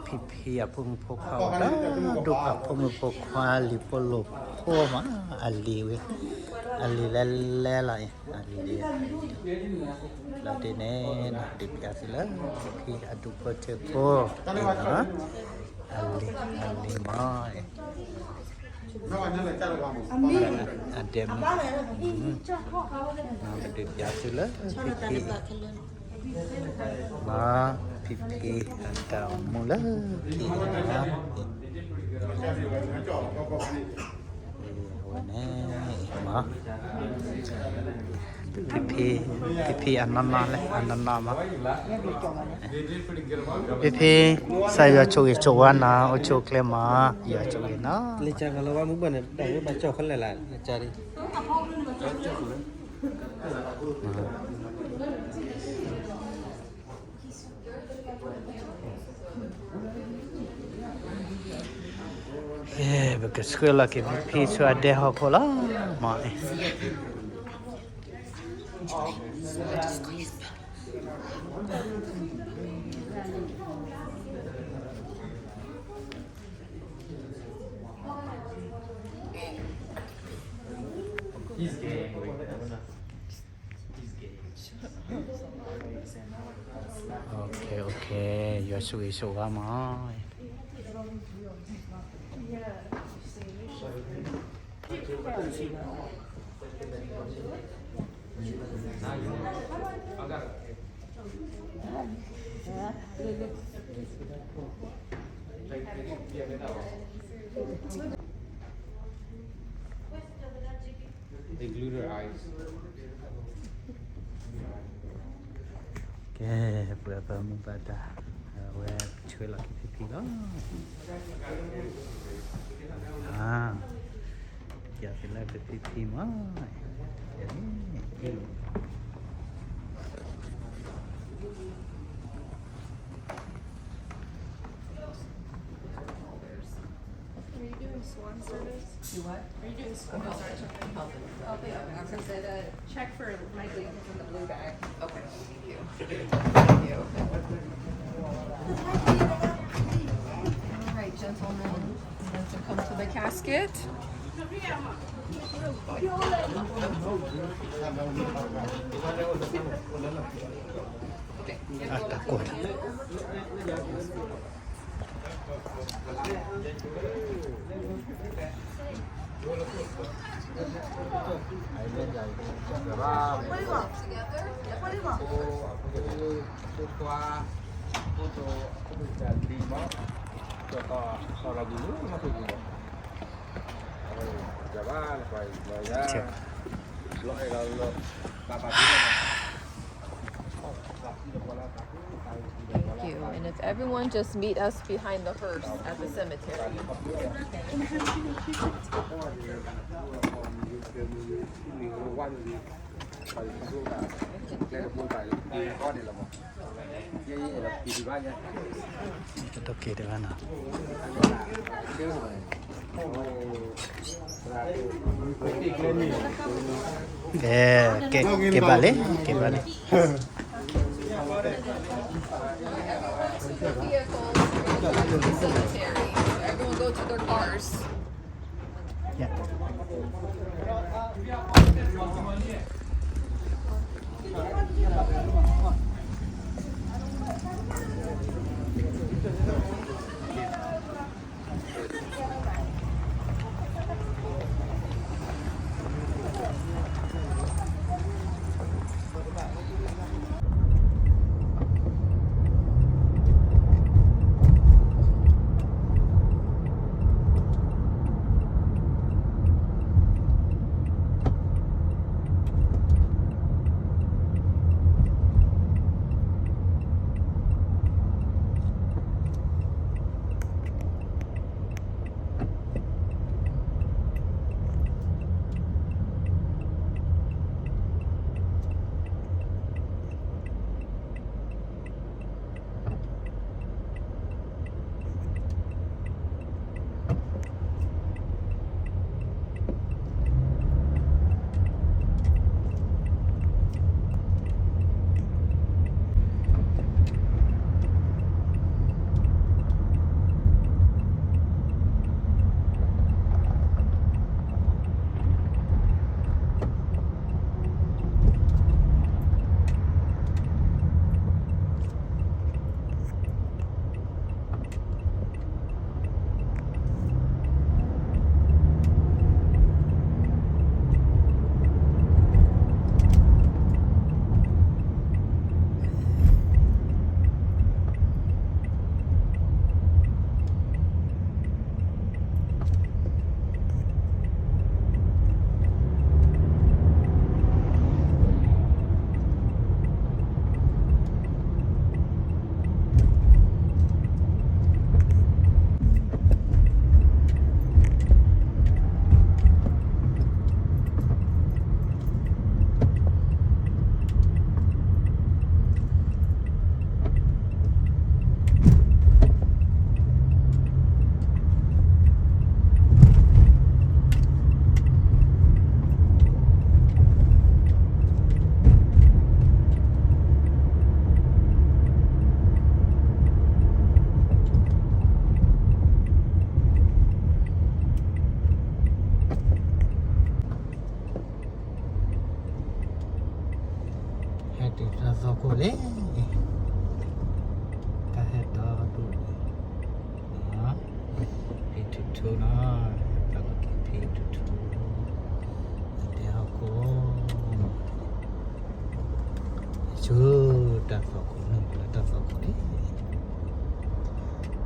ဖံဖံအဖိမုၣ်ဖိခွါ အိၣ်ဒီးဒိၣ်ဖး ဖိမုၣ်ဖိခွါ လံၤဖိလိာ်ဖိမး အလံၤဝဲ အလံၤလဲလဲလီၤအံၤ အလံၤ လီၤဒ်န့ၣ် ဒုးပျးသုလၢ ဖံဖံအဒူၣ်ဖိထၢဖိ အလံၤ အလံၤမး အဒဲးမုၣ် ပဒုးပျးသုလၢ ဖံဖံ မ့ၢ် ဖံဖံအတၢ်အိၣ်မူလၢခံန့ၣ် အဝဲန့ၣ် မ့ၢ် ဖံဖံ ဖံဖံအနီၢ်နီၢ်လဲၣ် အနီၢ်နီၢ်မး ဖံဖံ စးယွၤဆိၣ်ဂ့ၤဆိၣ်ဝါနီၤ အိၣ်ဆူၣ်အိၣ်ချ့မး ယွၤဆိၣ်ဂ့ၤနီၤ လၢကလီၤဝါမုၢ်ဘၣ်န့ၣ် တၢ်ဝဲဘၣ်ကၠီၣ်ခဲလၢာ်လၢ လၢကလီၤ ပကဆှၢလီၤက့ၤဖံဖံဆူအဒဲဟီၣ်ခိၣ်လီၤ မ့ၢ် Okay, okay, ယွၤဆိၣ်ဂ့ၤဆိၣ်ဝါမး They glued her eyes. ကဲ ပှၤဘၣ်မူဘၣ်ဒါ အဝဲဆှၢလီၤက့ၤဖံဖံလီၤ ပျးသုလၢဖံဖံမး Are you doing swan service? You what? Are you doing swan? I'm helping. Helping, okay. Because I had a check for my leave in the blue bag. Okay, thank you. Thank you. All right, gentlemen, let's come to the casket. Okay. Thank you. And if everyone just meet us behind the hearse at the cemetery. Okay, okay, ကဲ ကဲ ကဲဘၣ်လံ ကဲဘၣ်လံ Vehicles, everyone go to their cars. Yeah. တၢ်သီၣ်ခိၣ်လံ, တၢ်ဟဲဒီဒူၣ်လံ, ဖံထူထူနီၤ, တၢ်လီၢ်ခံဖံထူထူ, အဒဲဟီၣ်ခိၣ်, ဆူတၢ်သီၣ်ခိၣ်န့ၣ် လၢတၢ်သီၣ်ခိၣ်လံ,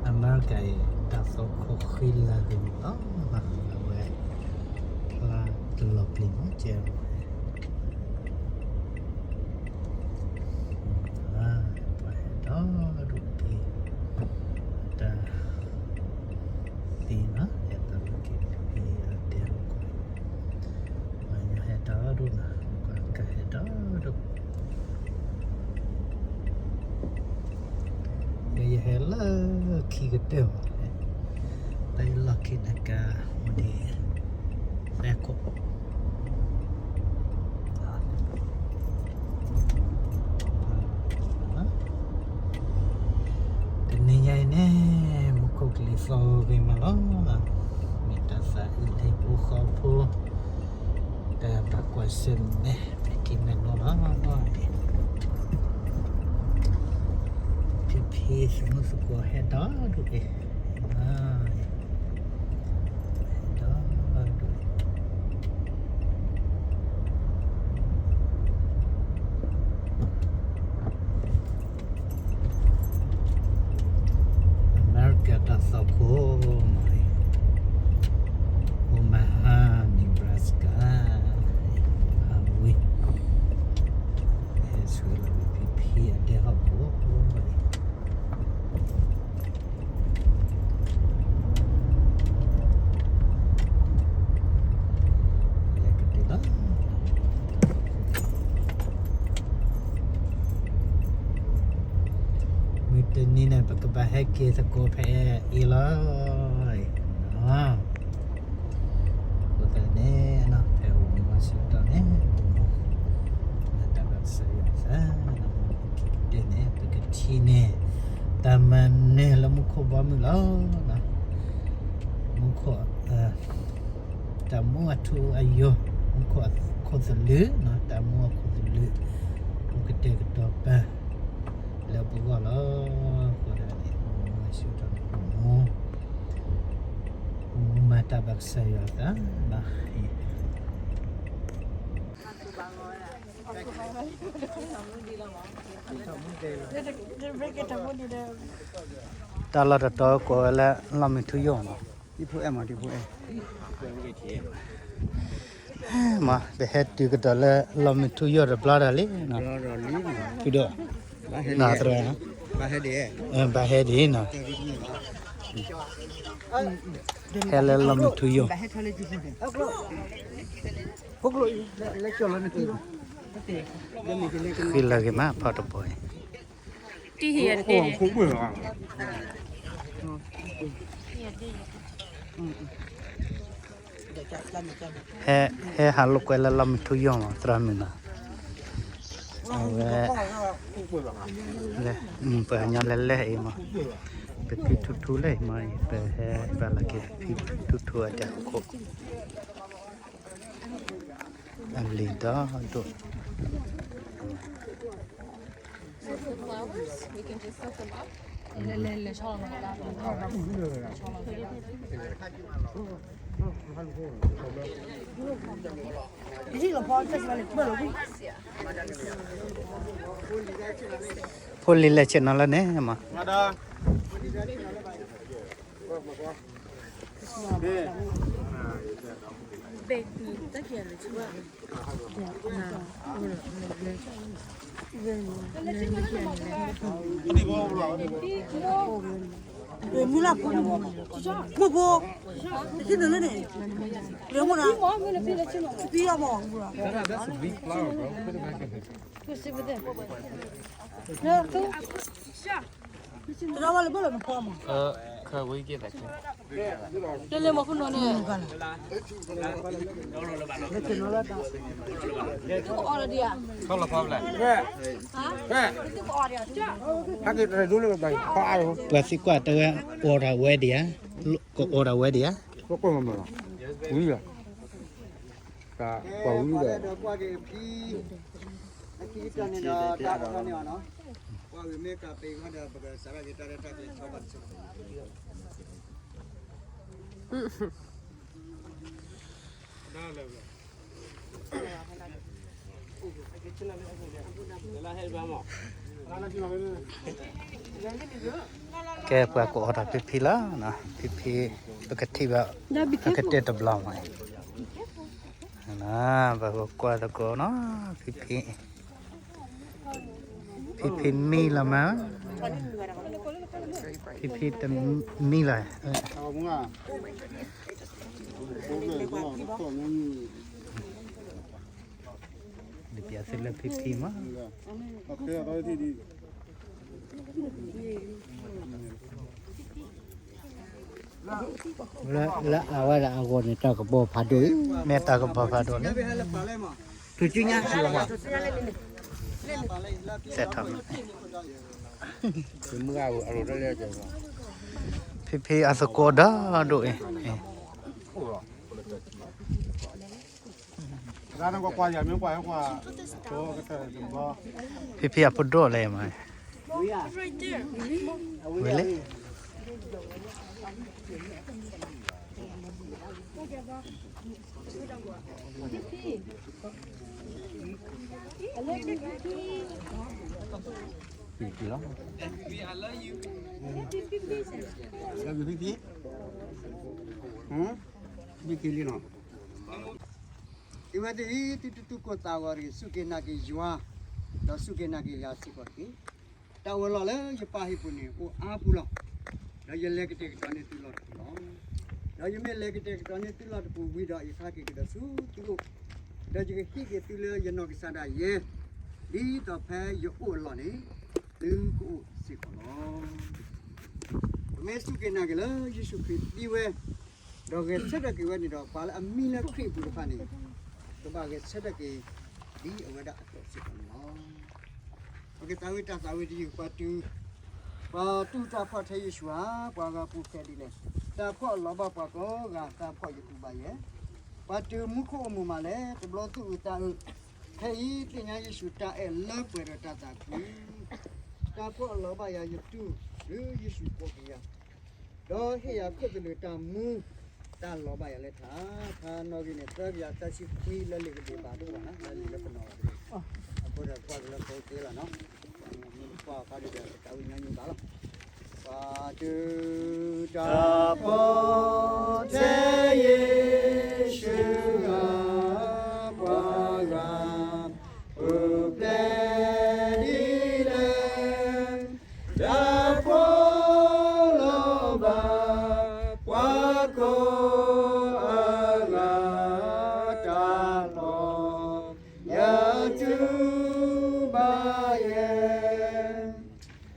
အမဲရကၤအံၤ တၢ်သီၣ်ခိၣ်ဃံလၤဂ့ၤန့ၣ်လီၤ, အဝဲ ဖျါတလီၤပျံၤမး ကဲ ပှၤဟဲဒီဒူၣ်က့ၤ, တၢ်သံနီၤ ယတၢ်လီၢ်ခံဖံအဒဲဟီၣ်ခိၣ်, ပှၤညီဟဲဒီဒူၣ်နီၤ ပှၤကဟဲဒီဒူၣ်, ယဟဲလၢခံကတၢၢ်မး, လၢယလီၢ်ခံနကၤမူဒံး သဲခိၣ် တနံၤညါအံၤန့ၣ် မူခိၣ်ကလံၤသီၣ်ဂ့ၤမးလီၤ, မ့ၢ်တၢ်သးအုးလၢဟံၣ်ဖိဃီဖိ, တၢ်ဘၣ်ကွၢ်ဆၢၣ်မဲာ် မ့ၢ်ထံမဲာ်နိလီၤ, ဖံဖံသမူသကိးဟဲဒီဒူၣ်က့ၤ, ဟဲဒီဒူၣ် အမဲရကၤတၢ်သီၣ်ခိၣ်မး, Omaha, Nebraska, highway, ဟဲဆှၢလီၤဖံဖံအဒဲဟီၣ်ခိၣ် လဲၤကတုၤလီၤ, မုၢ်တနံၤန့ၣ် ပကဘၣ်ဟဲက့ၤသကိးဖဲအံၤလီၤ, အဃိသတးန့ၣ် ဖဲအိၣ်မူဆၢကတီၢ်န့ၣ် အိၣ်မူ တၢ်ဘၣ်ကစၢ်ယွၤသး က့ၤကတၢၢ်န့ၣ် ပကထံၣ်န့ၣ် တၢ်မၤနၢၤလၢမူခိၣ်ဘီမုၢ်လီၤ. မူခိၣ်, တၢ်မူအထူအယိာ်, မူခိၣ်အခိၣ်သလုး, တၢ်မူအခိၣ်သလုး, မူကတဲာ်ကတီၤပၢ် လၢပဂီၢ်လီၤ. အဃိသတးန့ၣ် မူဆၢကတီၢ်န့ၣ် မူ မူမၤတၢ်ဘၣ်ကစၢ်ယွၤအသး တၢ်လီၢ်တတီၤကိးဝဲလၢလီၢ်မုၢ်ထူယိာ်မး, မး ပဟဲတုၤကတီၢ်လၢလီၢ်မုၢ်ထူယိာ်တဘျီဒီးလံ, ဖုဒိၣ်, သရၣ်, ဘၣ်ဟဲဒ်အံၤနီၤ, ဟဲလၢလီၢ်မုၢ်ထူယိာ် ဃံလၤဂ့ၤမး ဖီတပီၤအံၤ, တံၢ်ဟံၣ်အတ့ၢ်, ဟဲဟးလိာ်ကွဲလၢလီၢ်မုၢ်ထူယိာ်မး သရၣ်မုၣ်နီၤ, အဝဲ ပှၤကညီလဲၤလဲၤအံၤမး, ပဖံထူထူလၢအံၤမးအံၤ ပဟဲပာ်လီၤက့ၤပဖံထူထူအတၢ်ခိၣ် အလံၤဒီဒိၣ် ဖိလံၤလဲၤဆ့ၣ်နီၤလၢန့ၣ်မး, မုၢ်လၢ်ဖိန့ၣ်မး, ဖိဖိ, တဆ့ၣ်နီၤလၢန့ၣ်, လဲၤမ့ၢ်ဒၣ်, သံအီၤမး, တဒီးဝဲလၢဘၣ်လၢနဖီမး, တလဲၤမၤခိၣ်နီၤန့ၣ်, သုကအီၣ်လီၤဒံးဧါ, ပှၤသံကွၢ်တဲဝဲ အိၣ်ဒီးဝဲဒံးဧါ, ကအိၣ်ဒီးဝဲဒံးဧါ, ဝံၤလီၤ, တၢ်ကွၢ်ဝံၤဒီး ကွၢ်က့ၤဖံ, က ခံကတၢၢ်န့ၣ်ဒီးတၢ်အီၣ်တၢ်န့ၣ်အီၤနီၤ, ပှၤဂ့ၤမ့ၢ်ကးပ့ၤဃီဒီး ပကစးထီၣ်က့ၤတၢ်ရဲၣ်တၢ်ကျဲၤဆီဘၣ်တဆီ ကဲ ပှၤကအိးထီၣ်ဖံဖံလီၤ, ဖံဖံ ပကထံၣ်ဘၣ် ပကတဲတဘျီမး, ပကကွၢ်သကိးနီၤ, ဖံဖံ ဖံဖံမံလီၤမး, ဖံဖံတမံလီၤ, ဒ်ပျးသုလၢဖံဖံမး လၢအဝဲဒၣ်အဂီၢ်န့ၣ် တၢ်ကပီၤဖးဒိၣ်အံၤ, မ့ၢ်တၢ်ကပီၤဖးဒိၣ်န့ၣ်, ထုကညါ, စဲးထီၣ်မး, ဖံဖံအသကိးဒီဒိၣ်အံၤ, ဖံဖံအဖိဒိၣ်လဲၣ်မး, ဝဲလဲၣ် လၢဖံဖံ, ဖံဖံလံနီၤ, အဝဲသ့ၣ်အံၤ သုတသူၣ်ကိၢ်သးဂီၤတဂ့ၤ, စူၢ်က့ၤနာ်က့ၤယွၤ, ဒီးစူၢ်က့ၤနာ်က့ၤယၤစ့ၢ်ကီးတက့ၢ်. တၢ်အၢၣ်လီၤလၢယပၢ်ဟံၣ်ပူၤန့ၣ် အိၣ်အါပူၤလီၤ. ဒီးယလဲၤကတဲာ်ကတီၤန့ၢ်သုလီၢ်တပူၤလီၤ. ဒီးယမ့ၢ်လဲၤကတဲာ်ကတီၤန့ၢ်သုလီၢ်တပူၤဝံၤဒီး ယကဟဲက့ၤကဒီးဆူသုအိၣ်, ဒီးယကဟံးက့ၤသုလၢယနီၢ်ကစၢ်ဒၣ်ယဲ, ဒ်သိးဖဲယအိၣ်အလီၢ်န့ၣ် သုကအိၣ်စ့ၢ်ကီးလီၤ. ပမ့ၢ်စူၢ်က့ၤနာ်က့ၤလၢယ့ၣ်ၡူးခရံာ်သံဝဲ ဒီးဂဲၤဆၢထၢၣ်က့ၤဝဲန့ၣ်ဒီး ပှၤလၢအမံလၢခရံာ်အပူၤတဖၣ်န့ၣ် ကဘၣ်ဂဲၤဆၢထၢၣ်က့ၤ ဒ်အဝဲဒၣ်အသိးစ့ၢ်ကီးန့ၣ်လီၤ. ပကသးဝံၣ်တၢ်သးဝံၣ်တယုၢ် ပှၤတုၤ, ပှၤတူၢ်တၢ်ဖှီၣ်ထဲယ့ၣ်ၡူးဧါ, ပှၤဂၤပူၤဖျဲးဒ်လဲၣ်. တၢ်ဖှီၣ်အလီၤဘၣ်ပှၤကိးဂၤ, တၢ်ဖှီၣ်ယတူၢ်ဘၣ်ယဲ. ပှၤတုၤမူခိၣ်အိၣ်မူမးလဲၣ်, တဘျီသူၣ်အုးသးအုး, ခဲအံၤသ့ၣ်ညါယ့ၣ်ၡူးတၢ်အဲၣ်လၢပှဲၤဒီးတၢ်သးခု, တၢ်ဖှီၣ်အလီၤဘၣ်ယၤယတူၢ်, ဒုးယ့ၣ်ၡူးကိးက့ၤယၤ ဒီးဟ့ၣ်ယၤခိၣ်သလုးတၢ်မူ, တၢ်လီၤဘၣ်ယၤလၢထး, ထးနီၣ်ဂံၢ်န့ၣ် သၢကယၤသၢဆံခွံလၢလံာ်ကဘ့ၣ်ဘၣ်တအိၣ်ဘၣ်နီၤ, လၢလံာ်လၢပနီၢ်ဘၣ်တအိၣ်, အဃိဒီးကွၢ်က့ၤလၢပအိၣ်သ့လီၤနီၤ, မ့ၢ်တကွၢ်အခါဒ်ဒီး ပတၢ်ဝံၣ်ညါညိဘၣ်လီၤ. ပှၤတုၤတၢ်ဖှီၣ်ထဲယ့ၣ်ၡူးဧါ, ပှၤဂၤ ပူၤဖျဲးဒ်လဲၣ်, တၢ်ဖှီၣ်လီၤဘၣ် ပှၤကိးအဂၤ, တၢ်ဖှီၣ်ယတူၢ်ဘၣ်ယဲ,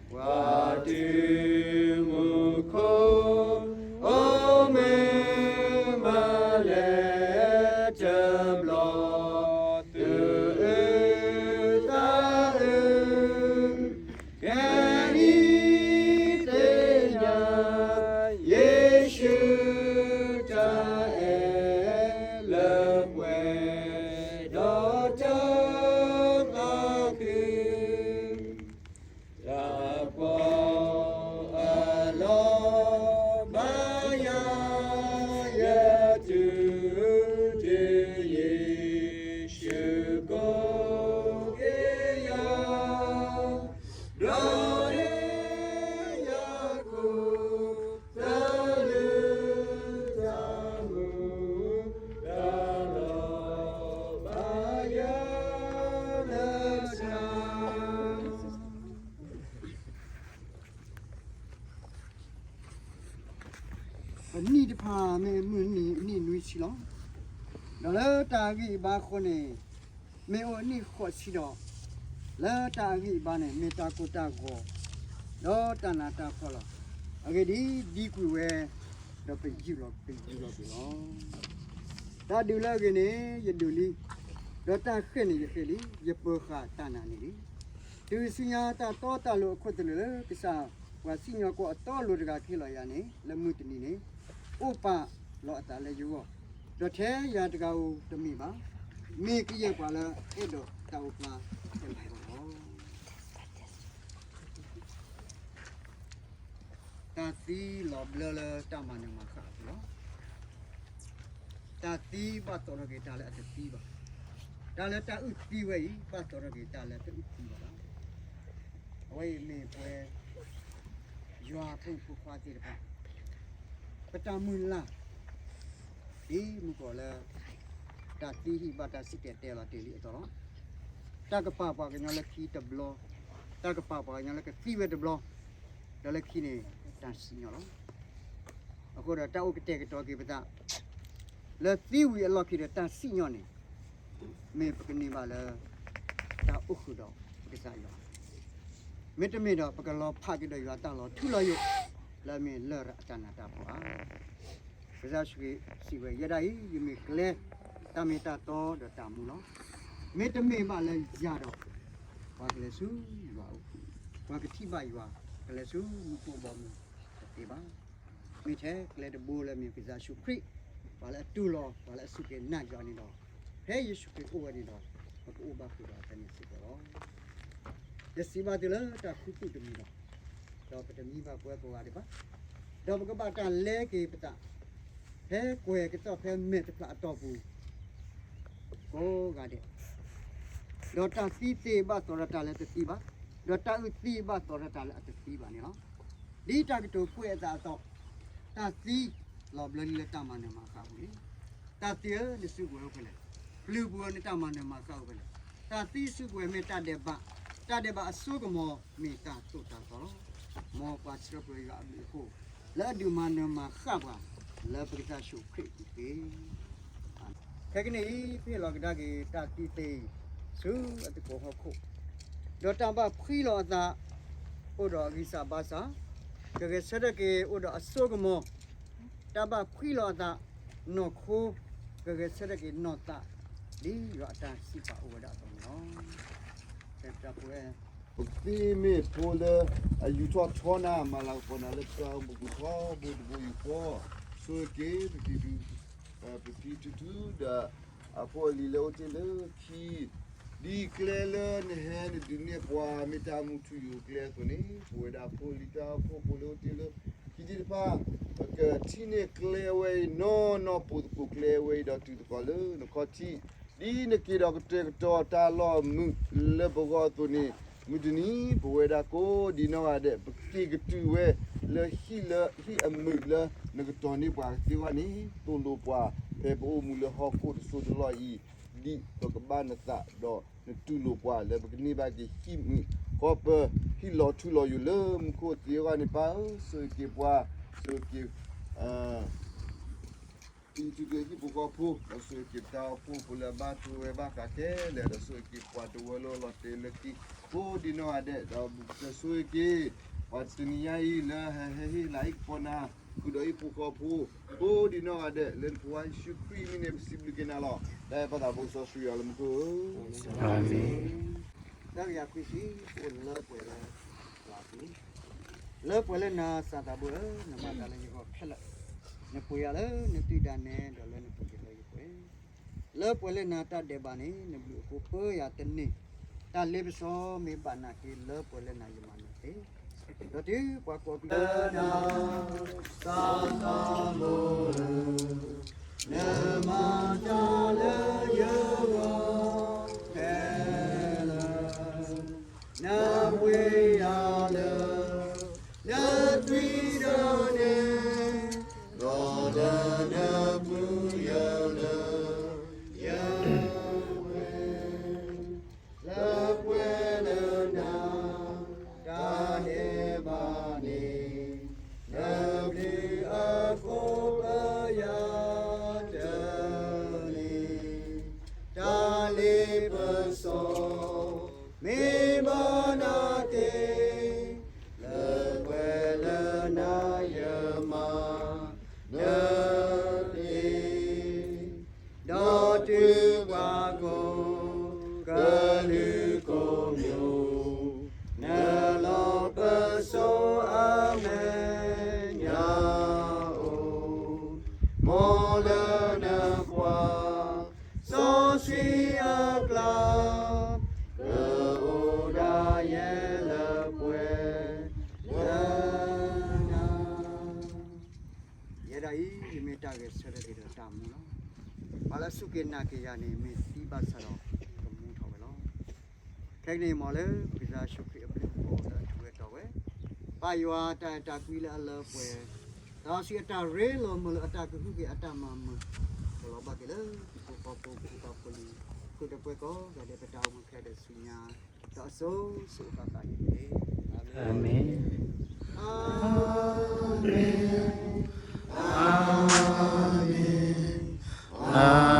ပှၤတုၤမူခိၣ် အိၣ်မူမးလဲၣ်တဘျီ, သူၣ်အုးသးအုး, ခဲအံၤသ့ၣ်ညါ ယ့ၣ်ၡူးတၢ်အဲၣ်လၢပှဲၤဒီးတၢ်သးခု တၢ်ဖှီၣ်အလီၢ်ဘၣ်ယၤ, ယတုၤတုၤ ယ့ၣ်ၡူးကိးက့ၤယၤ, ဒီးဟ့ၣ်ယၤခိၣ်သလုးတၢ်မူ, တၢ်လီၤဘၣ်ယၤလၢထး အနံၣ်တဖၣ်မ့ၢ်မုၢ်နံၤအနံၣ်နွံဆံလီၤ. ဒီးလၢတၢ်ဂံၢ်ဘါအဃိန့ၣ် မ့ၢ်အိၣ်အနံၣ်ဃိးဆံဒီး, လၢတၢ်ဂံၢ်ဘါန့ၣ် မ့ၢ်တၢ်ကိၢ်တၢ်ဂီၤ, ဒီးတၢ်နးတၢ်ဖှီၣ်လီၤ. အဂ့ၢ်ဒ်အံၤ, ဒံကွံာ်ဝဲ, ဒီးပယူၢ်လီၤ, ပယူၢ်လီၤကွံာ်လီၤ. တၢ်ဒုးလၢအဂ့ၤန့ၣ် ယဒုးလံ, ဒီးတၢ်ဃ့ၢ်န့ၣ်ယဃ့ၢ်လံ, ယပၢၤဃာ်တၢ်နာ်န့ၣ်လံ. တုၤဆူညါတၢ်တီတၢ်လိၤအခိၣ်သလုးလၢ ကစၢ်ပှၤစံၣ်ညီၣ်ကွီၢ်အတီအလိၤတဂၤကဟ့ၣ်လီၤယၤန့ၣ် လၢမုၢ်တနံၤန့ၣ်, အိၣ်ပာ်လီၤအသးလၢယဂီၢ်, ဒီးထဲယၤတဂၤဧိၤတမ့ၢ်ဘၣ်, မ့ၢ်ကယဲၢ်ပှၤလၢအအဲၣ်ဒိးတၢ်အိၣ်ဖျါခဲလၢာ်လီၤ. တၢ်သံလီၤဘျၢလၢတၢ်မၤနၢၤမၤဃၣ်အပူၤလီၤ. တၢ်သံဘၣ်သီထီၣ်က့ၤတၢ်လၢအတသံဘၣ်. တၢ်လၢတၢ်အုၣ်သံဝဲအံၤ ဘၣ်သီထီၣ်က့ၤတၢ်လၢတအုၣ်သံဘၣ်လီၤ. အဝဲအံၤမ့ၢ်ပဝဲ ယွၤဖိမုၣ်ဖိခွါသ့ၣ်တဖၣ် ပတၢ်မုၢ်လၢ် ဒ်မုၢ်ကီၢ်လၢ တၢ်သံဟံၣ်ဘၣ်တၢ်စံၣ်တဲၤတဲလီၤတ့ၢ်လံအသိးလီၤ. တၢ်ကပာ်ပှၤကညီလၢခံတဘျီ, တၢ်ကပာ်ပှၤကညီလၢကသံဝဲတဘျီ, ဒီးလၢခံန့ၣ် တၢ်စံၣ်ညီၣ်လီၤ. အဃိဒီးတၢ်အိၣ်ကတဲာ်ကတီၤက့ၤပသး လၢသံဝံၤအလီၢ်ခံဒီးတၢ်စံၣ်ညီၣ်န့ၣ် မ့ၢ်ပကန့ၢ်ဘၣ်လၢ တၢ်အိၣ်ဃုာ်ဒီးပကစၢ်ယွၤ, မ့တမ့ၢ်ဒီးပကလီၤဖးက့ၤဒီးယွၤတၢ်လီၤထူလီၤယိာ် လၢအမ့ၢ်လရာ်အတၢ်နးတၢ်ဖှီၣ်ဧါ. ကစၢ်ယ့ၣ်ၡူးခရံာ်စံးဝဲ ယဲဒၣ်အံၤ ယမ့ၢ်ကျဲ, တၢ်မ့ၢ်တၢ်တီဒီးတၢ်မူလီၤ. မ့တမ့ၢ်ဘၣ်လၢယၤဒီး ပှၤကလဲၤဆူယွၤအအိၣ်, ပှၤကထံၣ်ဘၣ်ယွၤ ကလဲၤဆူမူခိၣ်ဘီမုၢ်တသ့ဘၣ်. မ့ၢ်ထဲကျဲတဘိလၢမ့ၢ်ကစၢ်ယ့ၣ်ၡူးခရံာ် ပှၤလၢအတူၢ်လိာ် ပှၤလၢအစူၢ်က့ၤနာ်ယွၤန့ၣ်ဒီး ဖဲယ့ၣ်ၡူးခရံာ်အိၣ်ဝဲန့ၣ်ဒီး ပကအိၣ်ဘၣ်ဃုာ်ဒီးအသနံးစ့ၢ်ကီးလီၤ. ယစံးဘၣ်သုလၢတၢ်ခူသူၣ်တမံၤလီၤ. ဒီးပတမံဘၣ်ပဝဲကိးဂၤဒဲးဘၣ်. ဒီးပကဘၣ်တၢ်လဲက့ၤပသး ဖဲကွဲၤကသီၣ်ဖဲမဲာ်တဖျၢၣ်အတီၢ်ပူၤ ကိးဂၤဒဲး, ဒီးတၢ်သံသ့ဘၣ်သီထီၣ်တၢ်လၢတသံဘၣ်, ဒီးတၢ်အုၣ်သံဘၣ်သီထီၣ်တၢ်လၢအတသံဘၣ်န့ၣ်လီၤ. ဒ်တၢ်ကတိၤကွဲးအသးအသိး, တၢ်သံလီၤဘျၢလံလၢတၢ်မၤနၢၤမၤဃၣ်အပူၤန့ၣ်, တၢ်သံဧၢ နစုကဝဲၤအိၣ်ဖဲလဲၣ်, ပျုၤပူၤဧၢ နတၢ်မၤနၢၤမၤဃၣ်အိၣ်ဖဲလဲၣ်, တၢ်သံစုကဝဲၤမ့ၢ်တၢ်ဒဲးဘး, တၢ်ဒဲးဘးအစိကမီၤမ့ၢ်တၢ်သိၣ်တၢ်သီလီၤ. မ်ပှၤဆှၢပှဲၤယွၤအဘျုးအဖှိၣ် လၢအဒုးမၤနၢၤမၤဃၣ်ပှၤ လၢပကစၢ်ယ့ၣ်ၡူးခရံာ်အပူၤတက့ၢ်. ခဲကနံၣ်အံၤ ပဟ့ၣ်လီၤကဒါက့ၤတၢ်သံသ့ ဆူအသကိးဟီၣ်ခိၣ်, ဒီးတၢ်ဘၣ်ဖှံလီၤအသး အိၣ်ဒီးအဂံၢ်စၢ်ဘါစၢ်, ကဂဲၤဆၢထၢၣ်က့ၤအိၣ်ဒီးအစိကမီၤ, တၢ်ဘၣ်ဖှံလီၤအသး နီၢ်ခိ, ကဂဲၤဆၢထၢၣ်က့ၤနီၢ်သး ဒ်ယွၤအတၢ်စံးပာ်အိၣ်ဝဲဒၣ်အသိးန့ၣ်လီၤ. ပတၢ်ပဝဲ ပကသ့မ့ၢ်ဖိလၢအယူၤထီၣ်ထီနၤ မၤလၤကပီၤနၤလၢပတၢ်အိၣ်မူပူၤထီဘိတဘိယူၢ်ဃီ, ဆိၣ်ဂ့ၤက့ၤ ပဖံ ပဖံထူထူဒီး အဖိအလံၤလၢအိၣ်တ့ၢ်လၢခံ, ဒ်ကျဲလၢနဟဲနဒုးနဲၣ်ပှၤမ့ၢ်တၢ်မူထူယိာ်ကျဲအသိးန့ၣ်, ပဝဲဒၣ်ဖိလံၤတၢ်အိၣ်ဖှိၣ်ဖိလၢအိၣ်တ့ၢ်လၢခံသ့ၣ်တဖၣ်, ပကထံၣ်န့ၢ်ကျဲဝဲအံၤနီၢ်နီၢ် ပိာ်သကိးကျဲဝဲအံၤဒီးတုၤသကိးလၢနခီၣ်ထံး, ဒ်နက့ၤဒီးကတဲာ်ကတီၤတၢ်လီၢ်မုာ်လၢပဂီၢ်အသိးန့ၣ်, မုၢ်တနံၤ ပဝဲဒၣ်ကိးဒံနီၢ်ဂၤဒဲး ပက့ၤကတုၤဝဲလၢဟံၣ်လၢဟံၣ်အမုာ်လၢနကတီၤန့ၢ်ပှၤကသ့အဂီၢ်န့ၣ်, သိၣ်လိပှၤ ဖဲပအိၣ်မူလၢဟီၣ်ခိၣ်တစိၢ်တလီၢ်အံၤ, ဒ်ပကဘၣ်နသးဒီးနတူၢ်လိာ်ပှၤလၢပကန့ၢ်ဘၣ်က့ၤဟံၣ်မုာ်ဃီပၢၤ, ဟံၣ်လီၤထူလီၤယိာ်လၢမူခိၣ်သ့အဂီၢ်န့ၣ် ပၢ်ဧၢ, ဆိၣ်ဂ့ၤက့ၤပှၤ, ဆိၣ်ဂ့ၤက့ၤ ဟံၣ်ဖိဃီဖိ, ဒီးဆိၣ်ဂ့ၤက့ၤပတၢ်အိၣ်ဖှိၣ်ဖိလၢအဘၣ်တိၢ်ဝဲဘၣ်ဃးခဲလၢာ်, ဒီးဆိၣ်ဂ့ၤက့ၤပှၤတဝၢလၢလီၤတဲာ်လၢခံ, ကိးဒံနီၢ်ဂၤဒဲး, ဒီးပကဆိၣ်ဂ့ၤက့ၤ ပှၤတနံၤညါအံၤလၢဟဲဟ့ၣ်လၤဟ့ၣ်ကပီၤနၤ, ဃုာ်ဒီးဟံၣ်ဖိဃီဖိ, ကိးဒံနီၢ်ဂၤဒဲး, လၢနဖိခွါယ့ၣ်ၡူးခရံာ်အမံၤန့ၣ် ပစံးဘျုးက့ၤနၤလီၤ. တၢ်အဲၣ်ပၢ်သးဘိစီဆှံယွၤလၢမူခိၣ်ဧၢ, အၤမ့ၣ်. တၢ်ကယၤခွံဆံ ပအိၣ်လၢပှဲၤလၢ လၢပှဲၤလၢနၤ စီၤသးဘိဧၢ, နမၤတၢ်လၢယဂီၢ်ခဲလၢာ်, နပှ့ၤယၤလၢနသွံၣ်ဒၣ်နဲ ဒီးလၢနပှ့ၤက့ၤလၢယပှ့ၤ, လၢပှဲၤလၢနၤတၢ်ဒဲးဘးန့ၣ် နဘျုးအဃိပၢယၤတန့ၢ်, တၢ်လ့ပစီမ့ၢ်ဘၣ်နၤက့ၤ လၢပှဲၤလၢနၤယမၤနၢၤသ့, ဒီးတုၤပှၤကိးကလုာ် စီၤသးဘိဧၢ, နမၤတၢ်လၢယဂီၢ်ခဲလၢာ်, နပှ့ၤယၤလၢ နသွံၣ်ဒၣ်နဲ, ဒီးလၢနပှ့ၤယၤလၢ ယပှ့ၤ, လၢပှဲၤလၢနၤ တၢ်ဒဲးဘးန့ၣ်, နဘျုးအဃိပၢယၤတန့ၢ်, တၢ်လ့ပစီ မ့ၢ်ဘၣ်နၤက့ၤ ဆၢထၢၣ်က့ၤဒီးတၢ်မူလီၤ. ပှၤလၢအစူၢ်က့ၤနာ်က့ၤယၤန့ၣ် မ့ၢ်သံဘၣ်ဆၣ်ဒီးကမူထီၣ်ဝဲလီၤ. ခဲကနံၣ်အံၤ မ်လၢပကစၢ်ယ့ၣ်ၡူးခရံာ်အဘျုးအဖှိၣ်လၢအထူဝဲတီဝဲ, ပၢ်ယွၤအတၢ်အဲၣ်တၢ်ကွံလၢအလၢပှဲၤ, ဒီးစံးအတၢ်ရ့လိာ်မုာ်လၢအတၢ်ကဟုက့ၤအတၢ်မၤမုာ်, ကလီၤဘၣ်က့ၤလၢပဖိပှၤဖိ ဖိပှၤဖိလံၤ ဃုာ်ဒီးပှၤကိးဂၤဒဲး ပတၢ်အိၣ်မူခဲအံၤဒီးဆူညါ, ဒီးအစိၤစိၤအဃၣ်ဃၣ်န့ၣ်တက့ၢ်. အၤမ့ၣ်, အၤမ့ၣ်, အၤမ့ၣ်, အၤ